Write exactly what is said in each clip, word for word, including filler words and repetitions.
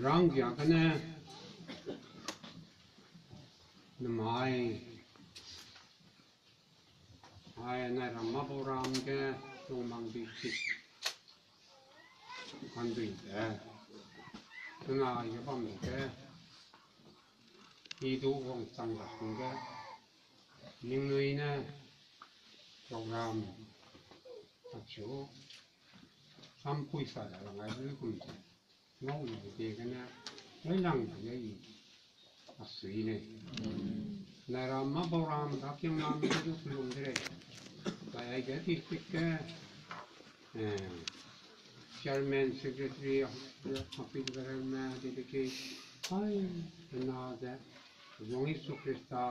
Ranggia gene, namai, ai, nai ram mâ bau ram ge, lungmang di chik. Kandui de, tena ye bam ge, i du wangchang ra hangge, ningnui ne program achu sampui sa da lang ai lu kum ze, ngau lu de gene, railang de i a sui lei. Nai ram mâ bau ram da kiang lam de du kelum de lei. Zai aige district ge, eh, chairman, secretary, happy development, dedicate, ai, na ze, Heguang Jisu Khrista,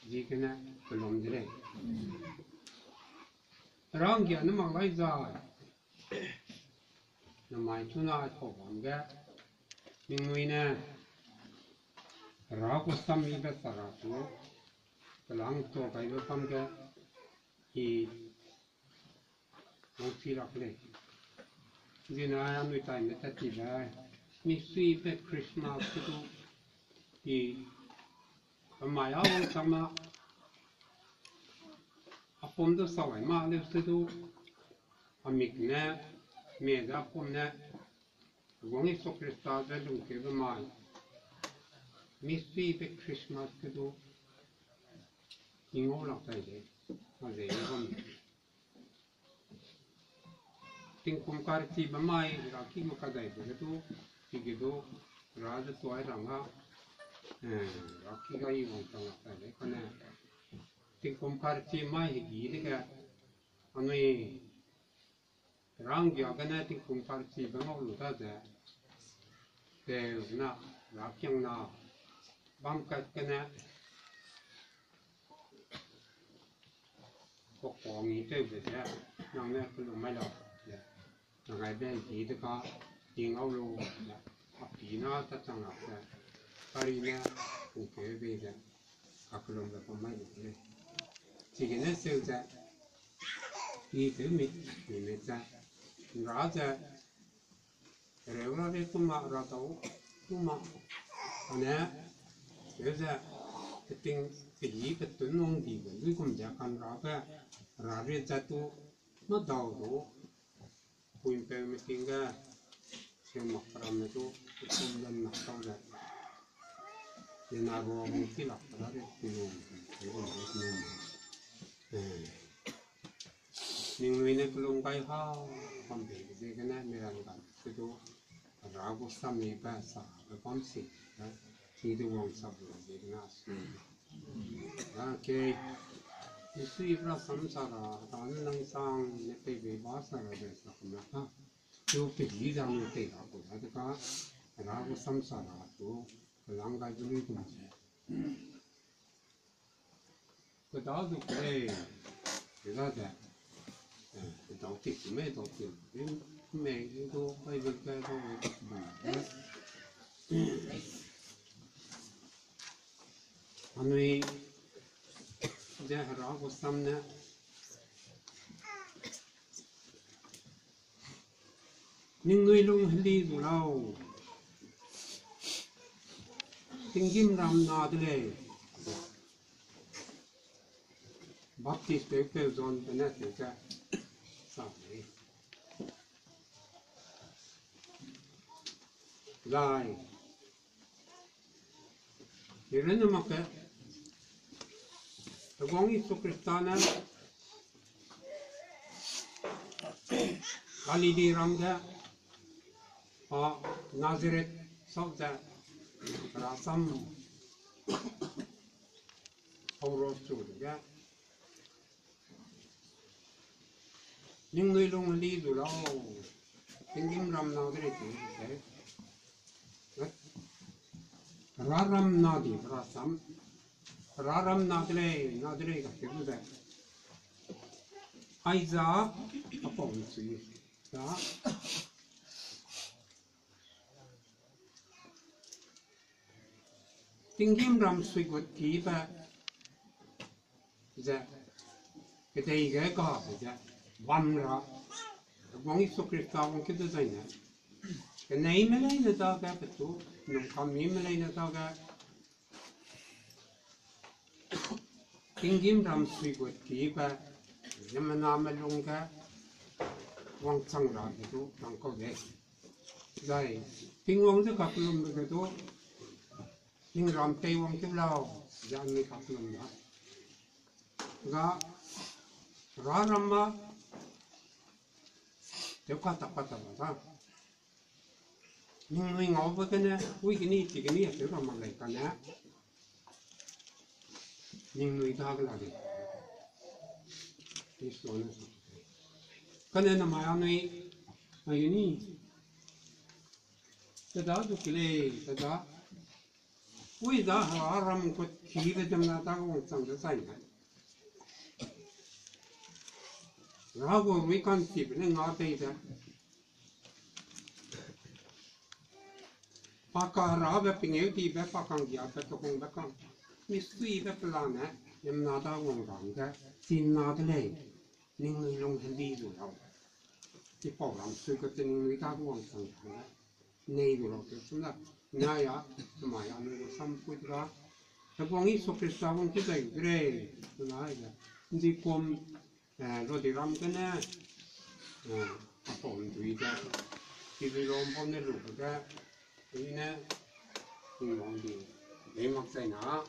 ziegene kelum de lei. Ranggia ne mak lai zai, namai chuna kau bam ge, ningnui ne, Hera gu sam yibe sara chu, pelang tuâ gaibe bam ge, i wangchi lak lei. Zina anui taime tat tibe, misuibe Christmas ke du, i, amai a wangchang ma, a pum du sau ai ma leu se du, a mik ne, mie ze a pum ne, Heguang Jisu Khrista ze lungkeube mai, misuibe Christmas ke du, i ngau lak dai lei, a ze i bam. Tingkum karchibe mai, raki gu kadaibe ge du, chige du, ra ze tuai rang a, eh, raki ga i wangchang lak dai lei kane. Tingkum karchi mai hegi dege, anui, ranggia gene tingkum karchibe ngau lu da ze, teu na, ra kiang na, bam kat gene, Pakua ngi tewbe ze, nang ne kelum mai lau, ze, nang aibe di de ka, ting au lu, ze, a pi na ta chang lak ze, kari ne, pungkeu bei ze, kakelumbe bam mai lu de lei. Chigene seu ze, i tew mi, mi me ze, nra ze, reu ra re tuma ra dau, tuma, ane, eu ze, peting, pehî petun wangdibe luigum ze kanrabe, ra re zat tu, mâdau du, pui'mpeumi ting ge, seu mak ramme du, petum lun mak tau ze, zena ruabung chi lak ra re, petum, petum, petum. Ningnui ne kelum gai ha, bam peibe ziegene, mi ran gai se du, Hera gu sam yibe sa, be bam si, eh, chi du wangchang lu ziegene, a sui. Ra ke, Jisu Hera sam sa ra, Hera ne nang sang ne pei bei ba sa ra de sa kum la ka. Chu pehî zang ne tei ra ku da de ka, Hera gu sam sa ra chu, kelang gai du lui kum ze. Kedau du ku lei, kedau ze, eh, kedau ti ku mei dau ti, mei du Bible ge dau mei du ku mei. Anui ze Hera gu sam ne, ningnui lung heli zu lau, tinggîmram na de lei. Baptist tewpeu Johnbe ne tewze sa lei. Zai, i runne mak ge, Heguang Jisu Khrista ne Galili ram ge, a Nazareth sau ze, rasam hau ros chu dege, ningnui lung heli zu lau, tinggîmram na de lei, raram na di rasam, raram na de lei, na de lei kacheu ze, aize a pau ’nsui da, tinggîmram suigut kibe ze, kedei ge gabe ze, bam ra, Heguang Jisu Khrista wangkeu dezaine, Keneime leine dage petu, nungkammime leine dage, tinggîm ram sui gut kibe, ziemmename lung ge, wangchang rabe du rangkau de. Zai, Tingwang ze kakellumbe ge du, ning ram pei wang tew lau, ze anui kakellum da. Ga, ra ram ma, tew ka tak ka tak da. Ningnui ngaube gene, ui geni, chi geni, a tew ra mak lei kane. Ningnui dage la lei. Kane namai anui, a geni. Tada du ke lei, tada. Ui da hera ram kut kibe ziemmena dage wangchang de zai ne. Ra gu rui ka'nchibe ne nga tei de. Pa karabe pengêudibe, pa ka'nggiabe, kehungbe kang, misuibe pelane, ziemmena dage wang ra hangge, china de lei, ningnui lung heli zu lau. Chipau ram sui kut ze ningnui dage wangchang ra hangge, nei zu lau tew suna, nai a, namai anui gu sampui de ga. Heguang Jisu Khrista wang keu zai gu de lei, suna aize, ndikum, eh, lodi ram gene, eh, apau ndui de, Kibilompau ne lu ge, i ne, Tingwang di, lei mak zai na,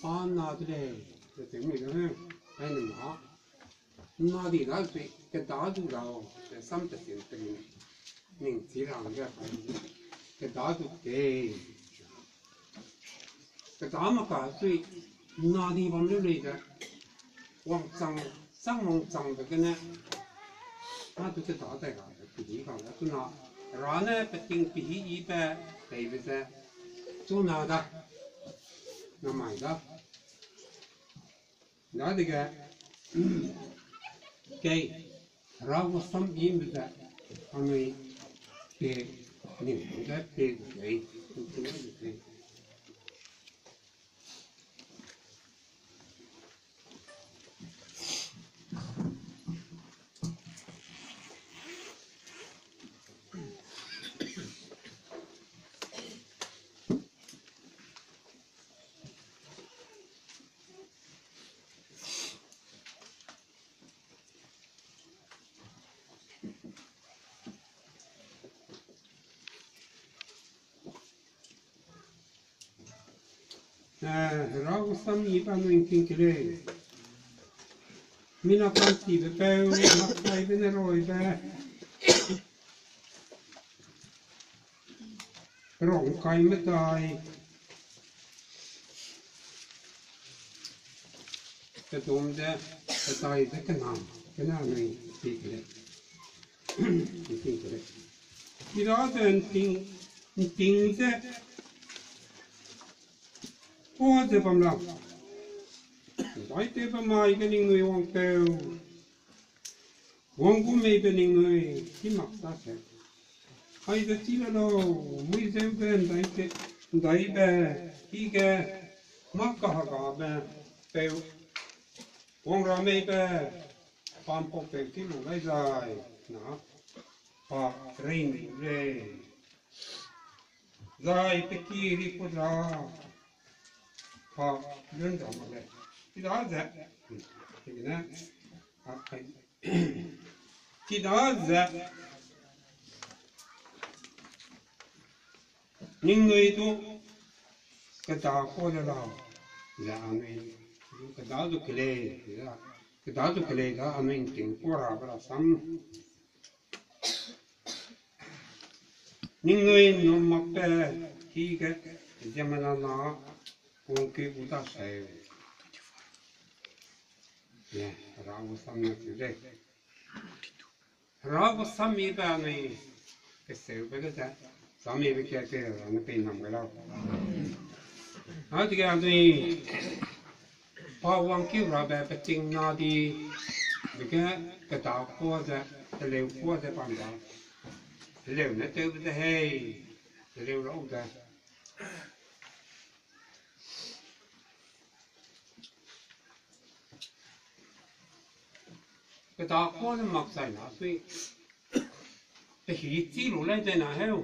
pa na de lei, ze tew mi de, ai ne ma, na di da sui, keda du lau, ze sam petin perin, ning chi ra hangge, keda du ke. Keda mak ka sui, na di bam leu lei ze, wangchang, chang wangchangbe gene, na du keda dai ra, pehî kang de, chuna, ra ne peting pehî yibe, peibe ze, chuna da, namai da. Dadege, kei, Hera gu sam yibe ze, anui, pe, ning, ge pe gu lei, gu lei. Eh, Hera gu sam yibe anui ngking ke lei. Mina ka'nchibe peu, maksaibe ne roibe. Rongkai medai. Pedum ze, pedai ze kena, kena anui ngking ke lei. Ngking ke lei. Chida ze ngking, ngking ze, pa ze bam lau. Ndaitewbe mai ge ningnui wangpeu. Wang gu meibe ningnui, chi mak ta se. Aize chi le lau, mui zeu ge ndai te, ndaibe, i ge, mâ kahagabe, peu. Wang ra meibe, pampaupeu chi lu lai zai, na, pa reimi lei. Zai pe ki ri kut ra, pa lun ra mak lei. Chidaze, chine, a, ai, chidaze, ningnui du, keda kau le lau, ze anui, keda zu ke lei, ze, keda zu ke lei da anui nting kau rabe rasam. Ningnui num makbe hige ziemmena na wangkeu gu daseu. Ne, Hera gu sam ne cheu lei. Hera gu sam yibe anui keseube ge ze, sam yibe ka te ra ne pei nam gai lau. Adege anui pa wangkeu rabe peting na di, dege keda kua ze, teleu kua ze bam ra. Teleu ne tewbe ze hei, teleu lau ze. Keda kua ze mak zai na sui. Pe hî chî lu lei zai na heu,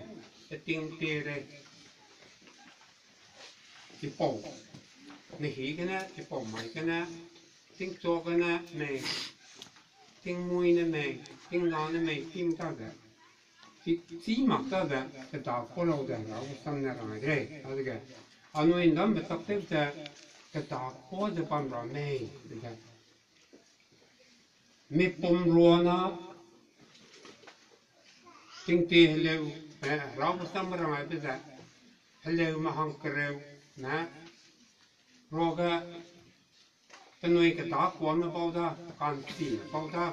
pe ting pie rei. Chipau, ne hî gene, chipau mai gene, tingchua gene mei, tingmui ne mei, tingna ne mei, ting ta ze, chi, chî mak ta ze, kedâ kuâ lau ze, Hera gu sam ne rang ai de lei, adege. Anui ndambe tak tew ze, kedâ kuâ ze bam ra mei, ze. Mipum ruana, tingtie heleu, eh, Hera gu sam rang aibe ze, heleume hangkereu, ne, ruage, penui kedâ kuâme bau da, pe ka'nchime bau da.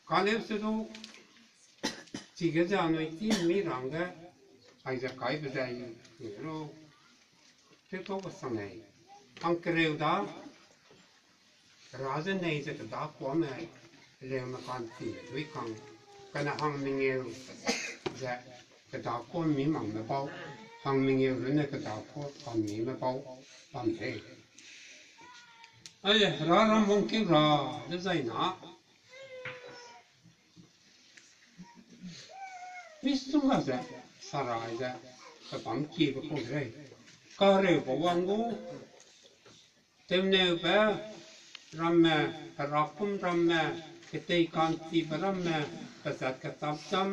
Kaleu se du, chige ze anui chî mi rangge, aize kaibe ze, lu, tewtau ba sang lei. Hangkereu da, Hera ze nei ze kedâ kuâme, heleume ka'nchime dui kang, kane hangmengeu ze kedâ kuâ mi makme bau, hangmengeu runne kedâ kuâ ka'mmime bau, bam lei. Aie, Hera ram wangkeu ra dezai na, misongga ze, sarai ze, pebâm kiebe kau de lei. Kahereube wang gu, tewneube ramme, herakûm ramme, ketei ka'nchibe ramme, pezat kecham cham,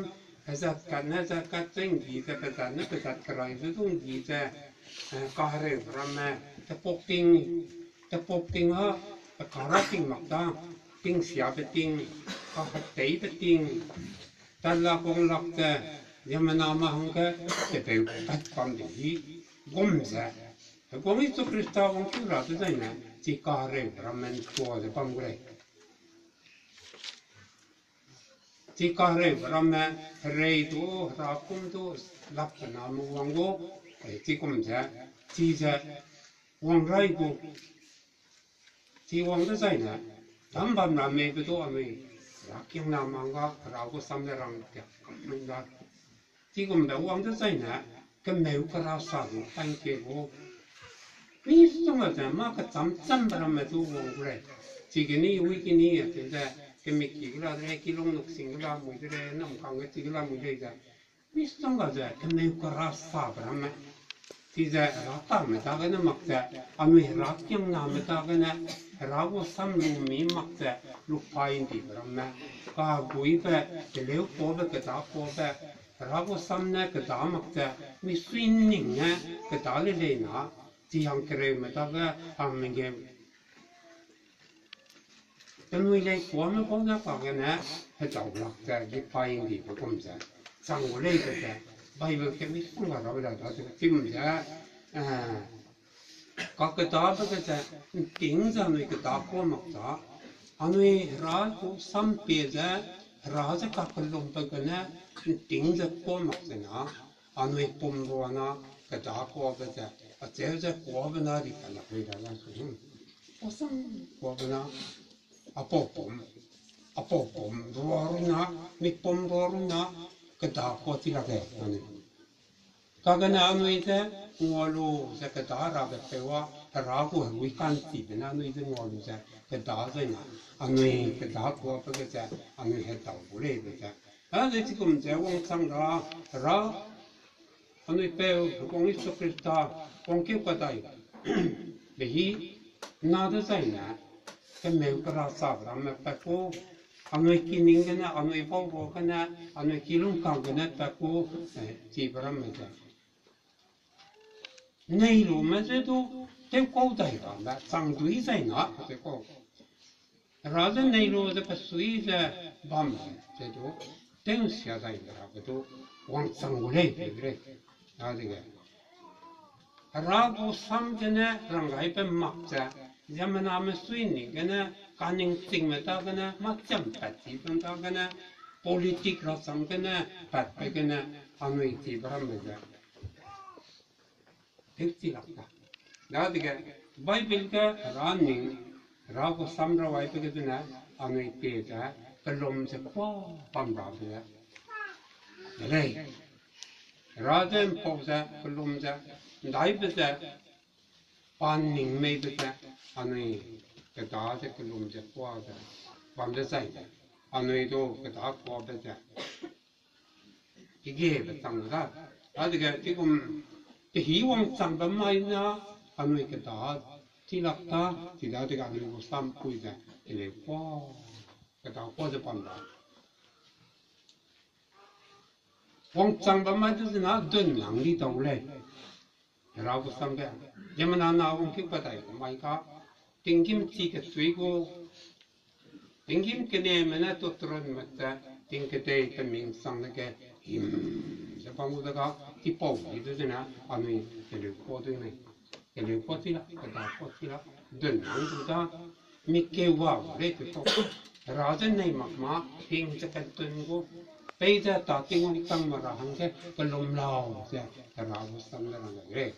hezat katne zat kat ze nggi ze, pezat ne pezat kerai ze du nggi ze, eh, kahereube ramme, tepuk ting, tepuk ting a, pe kara ting mak da, tingsiabe ting, kaheteibe ting, tatlak wanglak ze, ziemmename hangge, tebeu tat bam de hi, gum ze, Heguang Jisu Khrista wangkeu ra dezai ne, chi kahereube ramme ntua ze bam gu lei. Chi kahereube ramme, herei du, herakûm du, lap kename wang gu, eh, chigum ze, chize, wang rai gu, chi wang dezai ne, dam bam ra meibe du anui, herakiangna mangga, Hera gu sam ne rang tiak kam mei da. Chigumbe wang dezai ne, kemeu kera sa du, tangke gu. Misongga ze, mâ kecham chambe ramme du wang gu lei. Chigeni, wigeni, acheu ze, kemiki ge la de lei, kilung nuksing ge la mui de lei, namkang ge chi ge la mui lei ze. Misongga ze, kemeu kera sabe ramme. Chize, Hera tame dagene mak ze, anui herakiangname dagene, Hera gu sam lu mi mak ze, lupai ndibe ramme. Kaheguibe, teleu kuâbe, kedâ kuâbe, Hera gu sam ne kedâ mak ze, misui ning ne kedâ lei lei na, chi hangkereume dage hangmengeu. Penui lei kuâme bau ne kagene, hedau lak ze, lipai ndibe gum ze, chang gu lei ze ze, Bible ge misongga rabe la da ze, chigum ze, eh, kakedabe ge ze, nting ze anui kedâ kuâ mak za, anui Hera gu sam pie ze, Hera ze kakellumbe gene, nting ze kuâ mak ze na, anui pum ruana, kedâ kuâbe ze, acheu ze kuâbe na di kalak lei da la su. Kuâ sang kuâbe na, apau pum, apau pum rua runa, mi pum rua runa, kedâ kuâ chi lak ge, anui. Kagene anui ze ngua lu ze kedâ rabe peu a, Hera gu herui ka'nchibe ne anui ze ngua lu ze kedâ zai na, anui kedâ kuâbe ge ze, anui hedau gu leibe ze. Ade chigum ze wangchang ra, Hera, anui peu, Heguang Jisu Khrista, wangkeu kadai, be hi, na dezai ne, kemeu kera sabe ramme pat ku, anui kining gene, anui bau rua gene, anui kilungkang gene pat ku, eh, chibe ramme ze. Neilume ze du, tewkau dai ramme, chang dui zai na, tewkau. Hera ze nei lu ze pe sui ze bam ze du, tew'nsia dai rabe du, wangchang gu lei, pe lei. Adege. Hera gu sam gene ranggaibe mak ze, ziemmename sui ning gene, kaningchingme dagene, mâ chiam pat chibe dagene, politic rasam gene, patbe gene, anui chibe ramme ze. Tewchi lak da. Dadege, Bible ge Hera ning, Hera gu sam rawaibe ge zene, anui pie ze, kellum ze kuâ bam rabe ze. De lei. Hera ze mpau ze, kellum ze, ndaibe ze, pa ning meibe ze, anui kedâ ze kellum ze kuâ ze, bam dezai ze. anui du keda kuabe ze, kegebe chang da. Dadege chigum, pehî wangchangbe mai na, anui keda chi lak ta, chidadege anui gu sampui ze, teleu kua, keda kua ze bam da. Wangchangbe mai du zena dun lang di dau lei. Hera gu sam ge, ziemmena na wangkeu pa dai mai ka, tinggîm chi kechui gu, tinggîm keneme ne tutrunme ze, ting kedei pe ming sang dege, him ze bam gu dega, chipau di du zena, anui teleu kua du nei. Teleu kua chi la, keda kua chi la, dun lang du da, mi keu ga lei te kau. Hera ze nei mak ma, ting ze kentun gu, peize ta Tingwang chang me ra hangge kelum lau ze, Hera gu sam ne rang lei.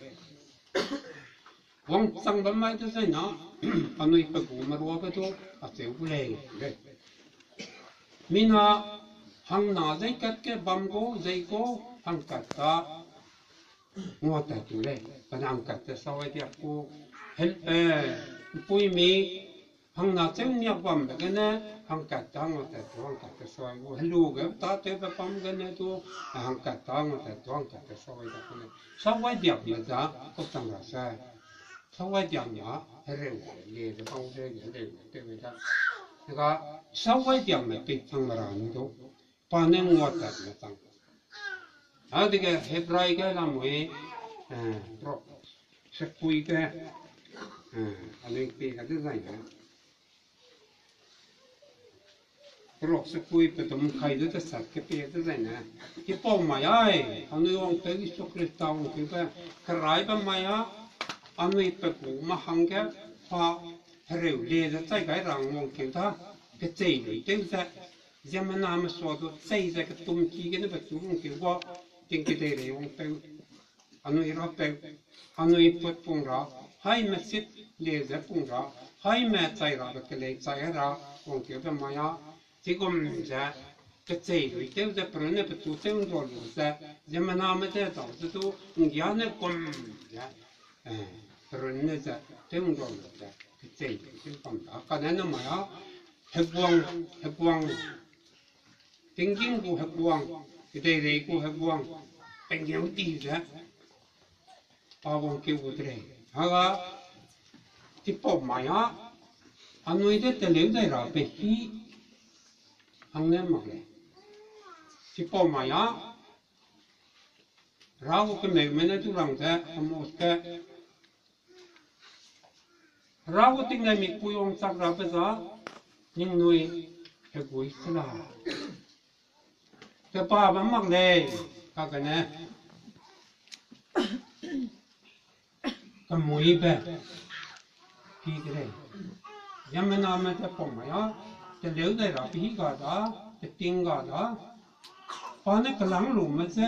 Wangchangbe mai du zena, anui pe gu meruabe du, acheu gu lei, lei. Mina hangna zei kat ge bam gu, zei gu, hangkat ta, nguatat tu lei, kane hangkat te sawai diak gu, hel, eh, ’mpuimi, hangna cheu niak bambe gene, hangkat ta nguatat tu, hangkat te sawai gu, helu ge tâtewbe bam gene du, eh, hangkat ta nguatat tu, hangkat te sawai diak gu lei. Sawai diakme za, kau chang ra se. Sawai diakme, hereu, le ze bam ze, hereu, tew da. Dega, sawai diakme pei chang ra ni du. Pa ne nguatatme chang. Dadege Hebrai ge lamui, eh, perok sekui ge, eh, anui pei ga dezaine. Perok sekui pedum kai du tesat ge pei dezaine. Chipau mai ai, anui wangpeu Jisu Khrista wangkeube, keraibe mai a, anui pe gu mâ hangge, pa hereu le ze chai gai ra wangkeu da, kechei lui tew ze, ziemmename sua du chei ze ketumki gene pechu wangkeu ga, ting kedeirei wangpeu, anui rapeu, anui put pung ra, haime sit le ze pung ra, haime chai rabe kelei chai ra, wangkeube mai a, chigum ze, kechei lui tew ze perunne pechu tew ’nrua lu ze, ziemmename ze dau ze du, ’nggia ne gum ze, eh, perunne ze, tew ’nrua lu ze, kechei lui tew bam da. Kane namai a, heguang, heguang, tinggîm gu heguang, kedeirei gu heguang, pengeu di ze, pa wangkeu gu de lei. Haga, chipau mai a, anui de teleu dai rabe hî, hang ne mak lei. Chipau mai a, Hera gu kemeume ne du rang ze, Amos ge, Hera gu tingnai mikpui wangchak rabe za, ningnui hegui se la. Kebabe mak lei, kagene, kemuîbe, ki de lei. Ziemmename ze pau mai a, teleu dai rabe hî ga da, peting ga da, pa ne kelâng lume ze,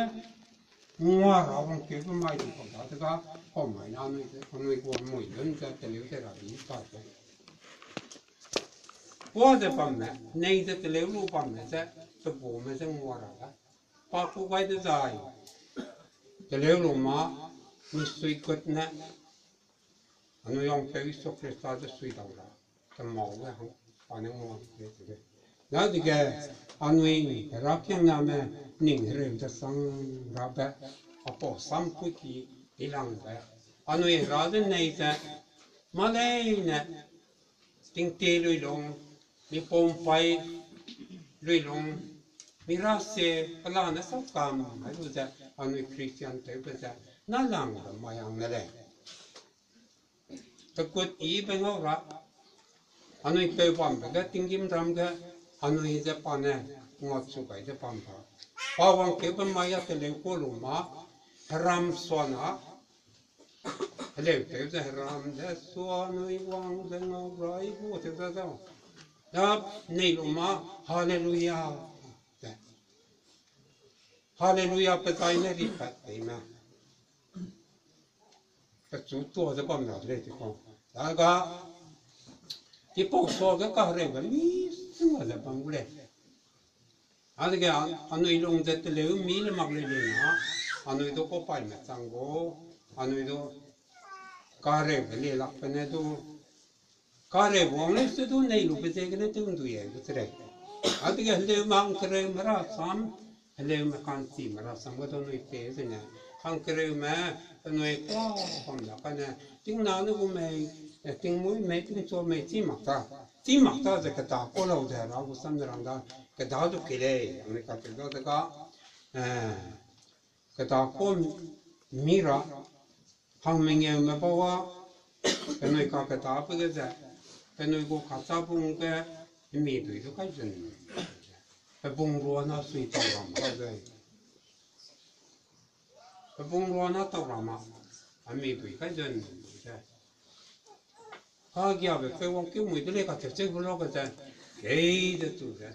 ngua ra wangkeube mai di kau dadege, pau mai na anui ze, anui gu mui lun ze teleu dai rabe hî ga ze. Pua ze bamme, nei ze teleu lu bamme ze, pegume ze ngua ra da. Pa ku gai dezai, teleu lu ma, misui gut ne, anui wangpeu Jisu Khrista ze sui dau ra, kemau ge hang, pa ne ngua lei te lei. Dadege, anui herakiangname ning hereu ze sang rabe, apau sampui ki dilangbe, anui hera ze nei ze, mâ leine, tingtie luilung, mi pumpai luilung, mi ra se pelane sau kam, ai lu ze, anui Christian tewbe ze, nâlangbe mai hang ne lei. Kekut yibe ngau ra, anui peu bambe ge, tinggîmram ge, anui ze pa ne, nguachu gai ze bam ra. Pa wangkeube mai a teleu ku lu ma, heram suana, heleu tew ze heram ze sua nui wang ze ngau rai gu tew ze zau. Da nei lu ma, Haleluja, ze. Haleluja pe zai ne ripat tei me. Pechu tua ze bam ra de lei te kau. Daga, chipau suage kahereube mi sing ze bam gu lei. Adege a-, anui lung ze teleu mi le mak lei lei na, anui du kau paime chang gu, anui du kahereube le lakbe ne du, kahereube wang lei se du nei lube ziegene tew ’ndui ai gu che lei. Adege heleume hangkereume rasam, heleume ka'nchime rasam ge du anui pei zene, hangkereume penui kuâ bam da kane, tingna ne gu mei, eh, tingmuî mei, tingchua mei, chî mak ta. Chî mak ta ze keda kuâ lau ze Hera gu sam ne rang da, keda du kei lei, anui katew dadege, eh, keda kuâ mi ra, hangmengeume bau a, penui kakedabe ge ze, penui gu kachâ bung ge, hemi dui du kai zun, pe bung ruana sui tau ram kau ze. Pe bung ruana tau ram a, hemi dui kai zun ze. Kagiabe peu wangkeu mui de lei kacheu cheu gu lau ge ze, kei ze chu ze.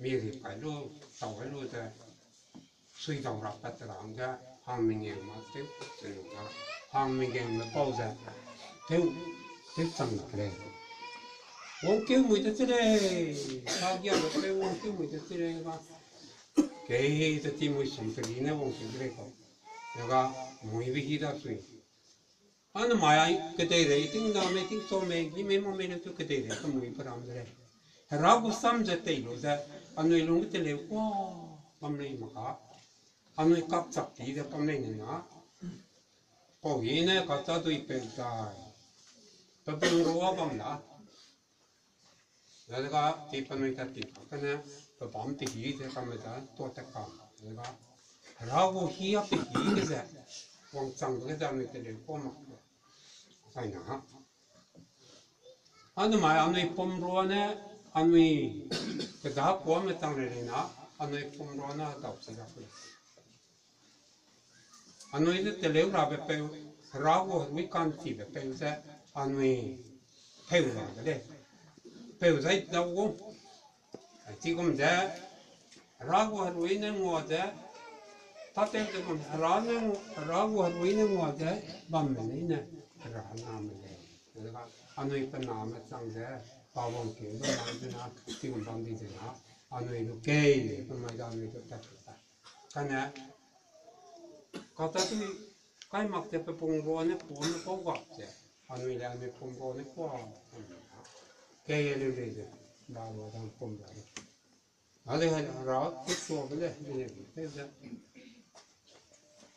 Mi ri kai lu, tau kai lu ze. Sui dau ra pat ra hangge, hangmengeu ma tew, tew lu ga, hangmengeume bau ze, tew, tew chang lak lei. Wangkeu mui de che lei, kagiabe peu wangkeu mui de che lei ga. Kei ze ti mui sum teri ne wangkeu de lei kau. Ga, muibe hi da sui. Anui mai kedeirei tingna mei, tingchua mei, gi mei, ma mei le tu kedeirei kemuibe ram de lei. Hera gu sam ze tei lu ze, anui lung ge teleu kuâ bam lei mak ka. Anui kapchak ti ze bam lei ne na. Pau hi ne kachâ dui peu zai. Pe bung rua bam la. Dadege, chi penui tat ti kak gene, pe bâm pehî ze kamme da, tua tat kam. Dadege, Hera gu hî a pehî ge ze, wangchangbe ge ze anui teleu kuâ mak. Aina. Anui mai anui pum ruane, anui keda kuâme chang lei lei na, anui pum ruane hedau chi lak lei. Anui ze teleu rabe peu, Hera gu herui ka'nchibe peu ze, anui peu ra de lei. Peu zai dau gu. Chigum ze, Hera gu herui ne ngua ze, tâtew ze bam, Hera ne, Hera gu herui ne ngua ze, bamme leine, Hera name lei. Anui pe name chang ze, pa wangkeu ze mai zena, chigum bam di zena, anui lu kei, pe mai da anui lu tat ta. Kane, kata tui kai mak ze pe pum ruane kuâme kau gap ze, anui le anui pum ruane kuâ, kei e leu lei ze, ba rua dang pum rua lei. Ale Hera kutuabe le, bine bi tew ze.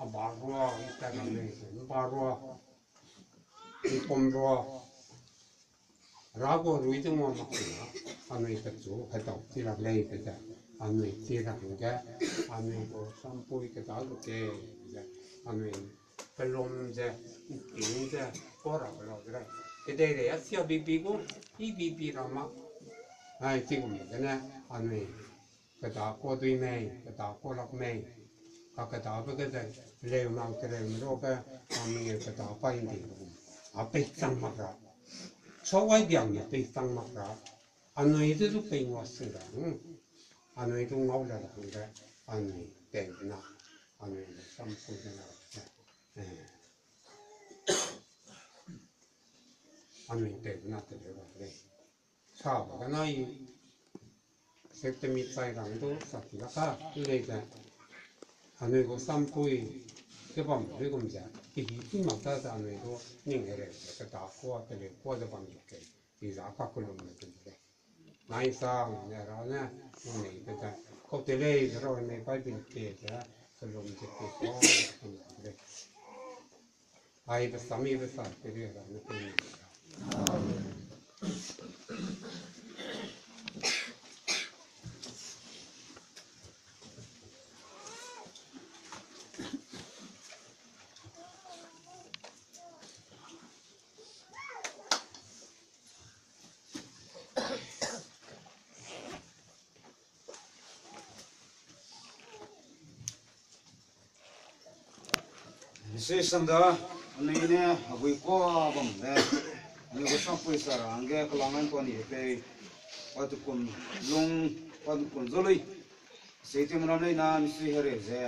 A ba rua, i tat ra lei ze, ba rua, i pum rua. Hera gu herui ze ngua mak na, anui pechu hedau chi lak lei pe ze, anui chi ra hangge, anui gu sampui keda lu kei ze, anui pelum ze, ’ngking ze, kuâ rabe lau de lei. Kedeirei a sia bibi gu, i bibi ra ma. Ai, chigum gene, anui keda kuâ dui mei, keda kuâ lak mei, kakedabe ge ze, leu mang kereu me ruage, a mengeu keda pa ’ndi lu. A peichang mak ra. Sâu wai biang ne peichang mak ra. Anui ze zu pei ngua sing ra, hmm. Anui du ngau le ra hangge, anui tewbe na, anui le sampui de na, eh, anui tewbe na teleu ra lei. Sabe gene i sek temi chai rang du sa ti lak ka, i lei ze. Anui gu sampui, ze bam lui gum ze, kehî ti mak ta ze anui du ning hereu ze, keda kuâ, teleu kuâ ze bam lu kei, i za ka kelum le tei lei. Nai sang ne ra ne, ning nei pe ze, kau te lei ze ra ne Bible ke ze, kelum ze ke kuâ, kelum ze lei. Ai pe sam i pe sa pe ri ra ne pe ni. Misui sang da, anui ne, agui kuâ bam de, anui gu sampui sa ra hangge, kelang an tuâ ni pei, pa tukum lung, pa tukum zu lui, sei ti mena lei na, misui hereu ze,